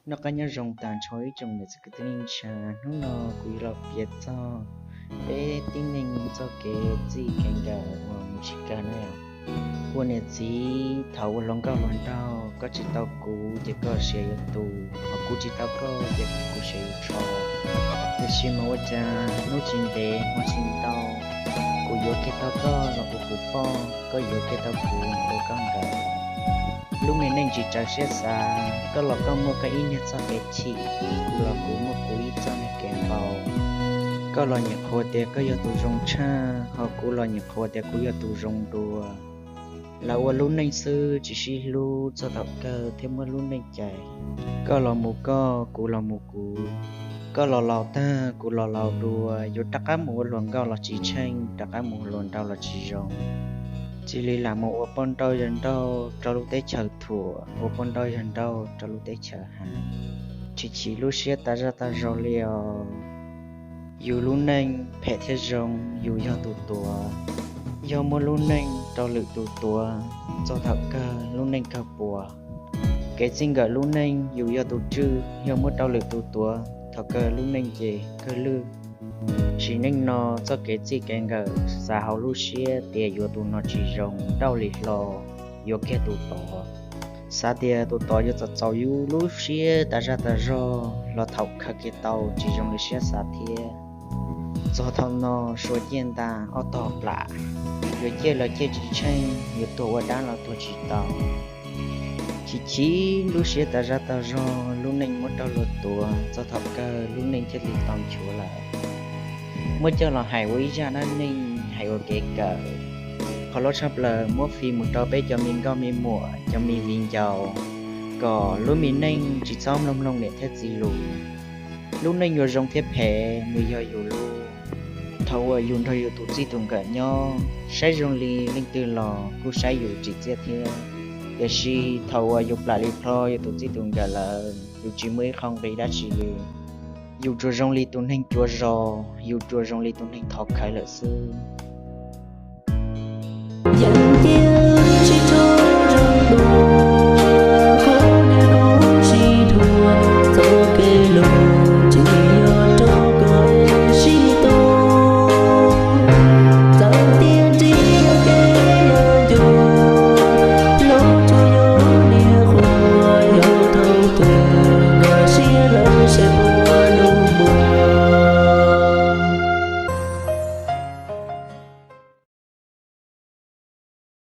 Noj qab nyob zoo tag nrho ib tsoom niam txiv kwv tij neej tsa, hnub no kuv yuav los piav txog peb tib neeg txoj kev txij kev nkawm uas mus tsis kawg na. Ua niam txiv thaum ua hluas nkauj hluas nraug, koj tsis tau kuv ces koj siav yuav tus, ho kuv tsis tau koj ces kuv siav yuav tsho. Tiam sis mas ua cas hnub tsis ntev hmo tsis ntau, kuv yuav kiag tau koj los ua kuv poj, koj yuav kiag tau kuv ua koj nkawm. Lub me neej tsis txaus siab xav, koj los koj muaj koj ib niag txoj kev chim, kuv los kuv muaj kuv ib txoj niag kev npau. Koj los nyuam qhuav tias koj yog tus zoo tshaj, ho kuv los nyuam qhuav tias kuv yog tus zoo dua. Lawv ua lub neej xwb tsis sib hlub, txog thaum kawg thiaj muab lub neej cais. Koj los mus koj, kuv los mus kuv, koj los laus tag kuv los laus dua, yuav rov qab mus ua hluas nkauj los tsis tsheej, rov qab mus ua hluas nraug los tsis zoo. Cia li lam mus ua poj nrauj yawg nrauj rau lub teb chaws thuam, ua poj nrauj yawg nrauj rau lub teb chaws heev. Chim chim lub siab tas zaj tas zog li os. Yus lub neej phem thiab zoo, yus yog tus tuav. Yog muab lub neej rau lwm tus tuav, txog thaum kawg lub neej kawg puas. Kev txij nkawm lub neej yus yog tus tswj, yog muab rau lwm tus tuav, thaum kawg lub neej ces kawg lwj. Sim neej no txoj kev txij kev nkawm, xav hauv lub siab tias yuav tus no tsis zoo, nrauj li hlo, yuav kiag tus tod. Xav tias tus tod yuav txaus txaus yus lub siab tas zaj tas zog los thaum khaws kiag tau tsis zoo li siab xav thiab. Txog thaum no suav ciaj ntas ob tog plam, yuav ciaj los ciaj tsis tsheej, yuav tuag ua dab los tuag tsis tau. Chim chim lub siab tas zaj tas zog, lub neej muab rau luag tuav, txog thaum kawg lub neej thiaj li tau nchuav lawm. Muab coj los hais ua ib zaj dab neeg hais ua kev kawm, qhov loj tshaj plaws muab fij mus rau peb cov me nkauj me muam, cov me viv ncaus, kom lub me neej tsis txhob mloog mloog niam thiab txiv lus. Lub neej yuav zoo thiab phem nws yog yus lub. Thaum uas yus nrog yus tus txij tus nkawm nyob, saib zoo li leej twg los kuj saib yus tsim txiaj thiab. Tiam sis thaum uas yus plam li plho yus tus txij tus nkawm lawm, yus tsis muaj ib qho nqi dab tsi li. Yus tsuas zoo li tus neeg cuav zos, yus tsuas zoo li tus neeg thov khawv lawm xwb.